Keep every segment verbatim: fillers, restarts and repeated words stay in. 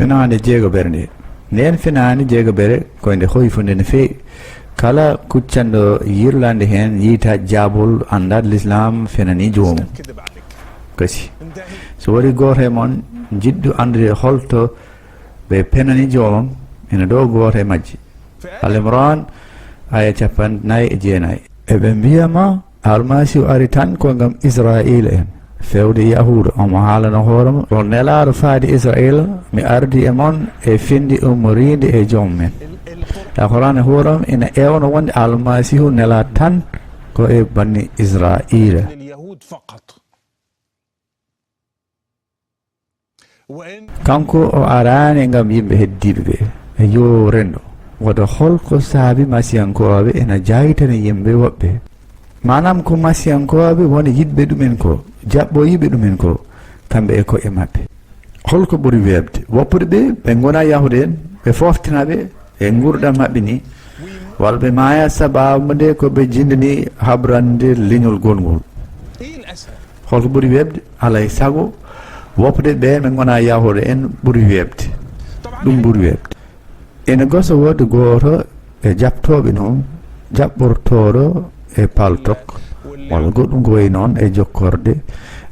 Fenaande jeegoɓere nde. Ndeen fenaande jeegoɓere ko nde hoyfunde no feewi. Kala kuccanɗo yirlande heen yiyta jaabol anndaat lislaam fenanii joomum. Kasi. So waɗi gooto e mon jiɗɗo anndude holto ɓe penani joomam, ina ɗo gooto e majji. Al Imran, aya capanɗe nayi e jeenayi. Eɓe mbiya ma, Almasiihu ari tan ko ngam Israa'iila en, feewde Yahuuda. Omo haalana hoore mum, ko nelaaɗo faade Israa'iila, mi ardi e mon e findi ummoriinde e joom men. Alquraan e hoore mum ina ewno wonde Almasiihu nelaa tan ko e banni Israa'iila. Kanko o araani ngam yimɓe heddiiɓe ɓe. Yo renndo. Wota hol ko saabi Masiyankooɓe ena jaytana yimɓe woɓɓe? Maanaam ko Masiyankooɓe woni yiɗɓe ɗumen ko, jaɓɓoyiiɓe ɗumen ko, kamɓe e ko'e maɓɓe. Hol ko ɓuri weeɓde? Woppude ɓe, ɓe ngonaa Yahuud en, ɓe fooftina ɓe, e nguurndam maɓɓe ni, walla ɓe maaya sababu nde ko ɓe jindini habrande leñol gongol. Holko ɓuri weeɓde? Alaa e sago, woppude ɓeen ɓe ngonaa Yahuud en ɓuri weeɓde. Ɗum ɓuri weeɓde. Ene gosa woodde gooto e jaɓtooɓe noon, jaɓɓortooɗo e paltok, walla goɗɗum ko wayi noon e jokkorde,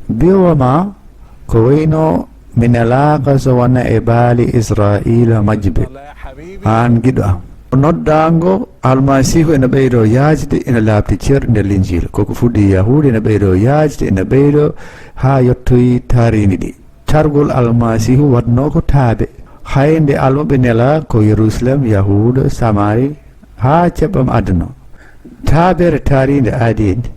biyowa ma, ko wayno mi nelaaka so wona e baali Israa'iila majjuɓe. Aan giɗo am. Noddaango Almasiihu ene ɓeydoo yaajde, ene laaɓti ceerɗi nder Linjiila. Koko fuɗɗi Yahuuda ene ɓeydoo yaajde, ene ɓeydoo haa yottoyi taariindi ɗi. Cargol Almasiihu waɗnoo ko taabe. Hay nde almuɓe nelaa ko Yerusalem, Yahuuda, Samari, haa ceɓɓam aduna. Taabeere taariinde aadiinde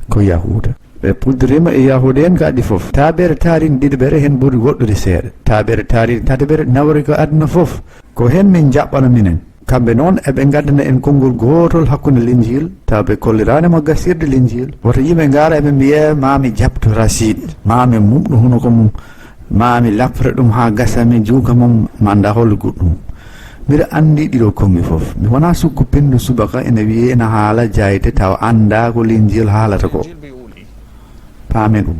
ko Yahuuda. Ɓe puɗɗoriima e Yahuuda en kadi fof. Taabeere taariinde ɗiɗaɓere heen ɓuri woɗɗude seeɗa. Taabeere taariinde tataɓere nawri ko aduna fof. Ko heen min njaɓɓana minen. Kamɓe noon eɓe ngaddana en konngol gootol hakkunde Linjiil, tawa ɓe kolliraani mo gasirde Linjiil. Woto yimɓe ngara eɓe mbiya, "Maa mi jaɓto Rasiid, maa mi muɓɗo hunuko mum, maa mi lapra ɗum haa gasa, mi juuka mum, mi annda hol goɗɗum." Mbiɗa anndi ɗiɗo konngi fof. Mi wonaa sukku pinndo subaka ene wiyee ene haala jayde tawa anndaa ko Linjiil haalata ko. Paamen ɗum.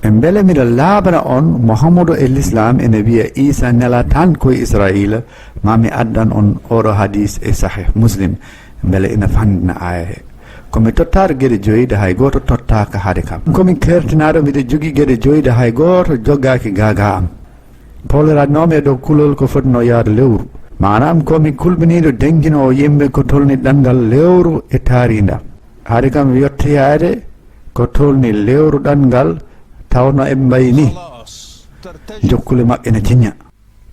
E mbele miɗo laaɓana on, Muhammadu e Lislaam ene wiya Iisa nelaa tan ko e Israayiila, maa mi addan on oɗo hadiis e Sahih Muslim, mbele ina fanndina aaya he. Ko mi tottaaɗo geɗe joyi, de hay gooto tottaaka hade kam. Ko mi keertinaaɗo, miɗo jogii geɗe joyi, de hay gooto joggaaki gaagaa am. Pooliraanoomi e ɗo kulol ko fotnoo yahde lewru. Maanaam ko mi kulɓiniiɗo denkinoowo yimɓe ko tolni ɗanngal lewru e taariinda. Hade kam yottoyaade ko tolni lewru ɗanngal tawno eɓe mbayi ni. Jokkule maɓɓe ene ciñña.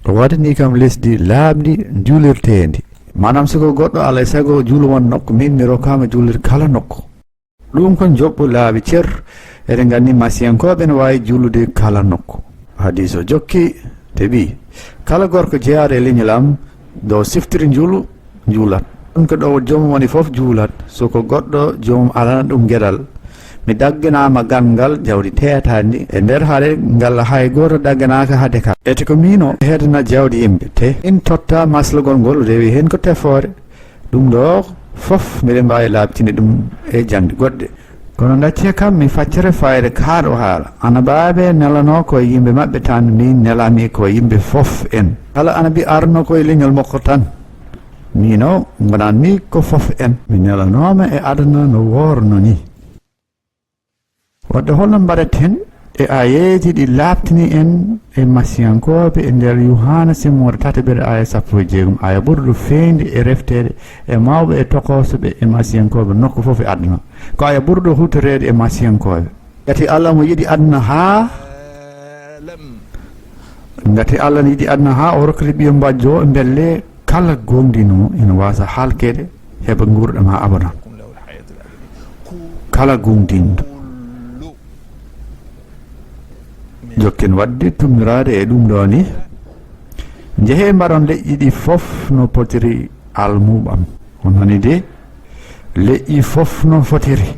O waɗani kam lesdi laaɓndi juulirteendi. Maanaam siko goɗɗo alaa e sago juulu won nokku, min mi rokkaama juulirde kala nokku. Ɗum ko njoɓɓu laabi cer, eɗen nganndi Masiyankooɓe ene waawi juulude kala nokku. Hadiis o jokki, te ɓi, kala gorko jeyaaɗo e leñol am, ɗo siftiri njuulu, juulat. Ɗum ko ɗo joomum woni fof juulat, so ko goɗɗo joomum alana ɗum geɗal. Mi ɗagganaama ganngal jawdi teetaandi e nder haare ngal hay gooto ɗagganaaka hade kam. Ete ko miin o heedana jawdi yimɓe, te in totta maslagol ngol rewi heen ko tefoore. Ɗum ɗo fof miɗen mbaawi laaɓtinde ɗum e jaŋde goɗɗe. Kono ngaccee kam mi faccere fayde kaaɗo haala. Anabaaɓe nelanoo ko e yimɓe maɓɓe tan, min nelaami ko e yimɓe fof en. Kala anabi arno ko e leñol makko tan. Miin o ngonanmi ko fof en. Mi nelanooma e aduna no woorno ni. Wadde holno mbaɗaten e aayeeji ɗi laaɓtini en e Masiyankooɓe e nder Yuhaana simmoore tataɓere aaya sappo e jeegom, aaya ɓurɗo feeñde e refteede e mawɓe e tokoosoɓe e Masiyankooɓe nokku fof e aduna. Ko aaya ɓurɗo huutoreede e Masiyankooɓe. Ngati Allah mo yiɗi aduna haa, ngati Allah ne yiɗi aduna haa o rokkiti ɓiyo mbajjo o mbelle kala gooŋɗinoowo ina waasa halkeede heɓa nguurndam haa abada. Kala gooŋɗinɗo. Jokken waɗde tummiraade e ɗum ɗo ni. Njehee mbaɗon leƴƴi ɗi fof no potiri almuuɓam. On nani de? Leƴƴi fof no fotiri.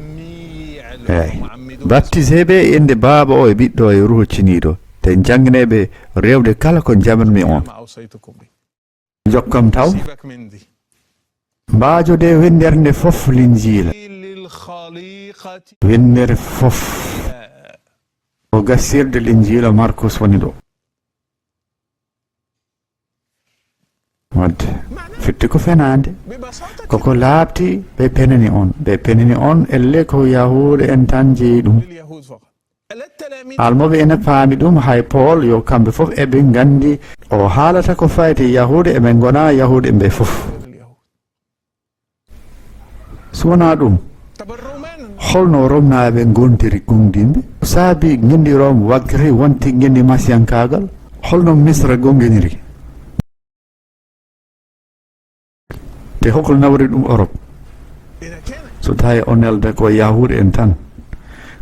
Eey. Baptisee ɓe e innde Baaba o e Ɓiɗɗo e Ruuhu Ceniiɗo. Te njannginee ɓe rewde kala ko njaɓanmi on. Jokkam taw. Mbaajodee winndere nde fof Linjiila. Winndere fof. Ko gasirde Linjiila Markus woni ɗo. Wadde, fitti ko fenaande. Koko laaɓti, ɓe penani on. Ɓe penani on, elle ko Yahuuda en tan jeyi ɗum. Almooɓe ene paami ɗum, hay Pool, yo kamɓe fof eɓe nganndi o haalata ko fayti Yahuuda, eɓe ngona Yahuuda ɓe fof. So wonaa ɗum, holno Romnaaɓe ngontiri gomɗinɓe? Saabi ngenndi Rom wakkiri wonti ngenndi masiyankaagal? Holno Misra gomɗiniri? Te hokol nawri ɗum Orop? So tawi o nelda ko Yahuuda en tan,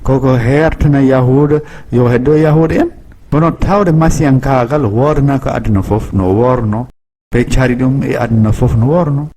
koko heertana Yahuuda yo heddo Yahuuda en. Kono tawde masiyankaagal woodana ko aduna fof no worno, ɓe cari ɗum e aduna fof no worno.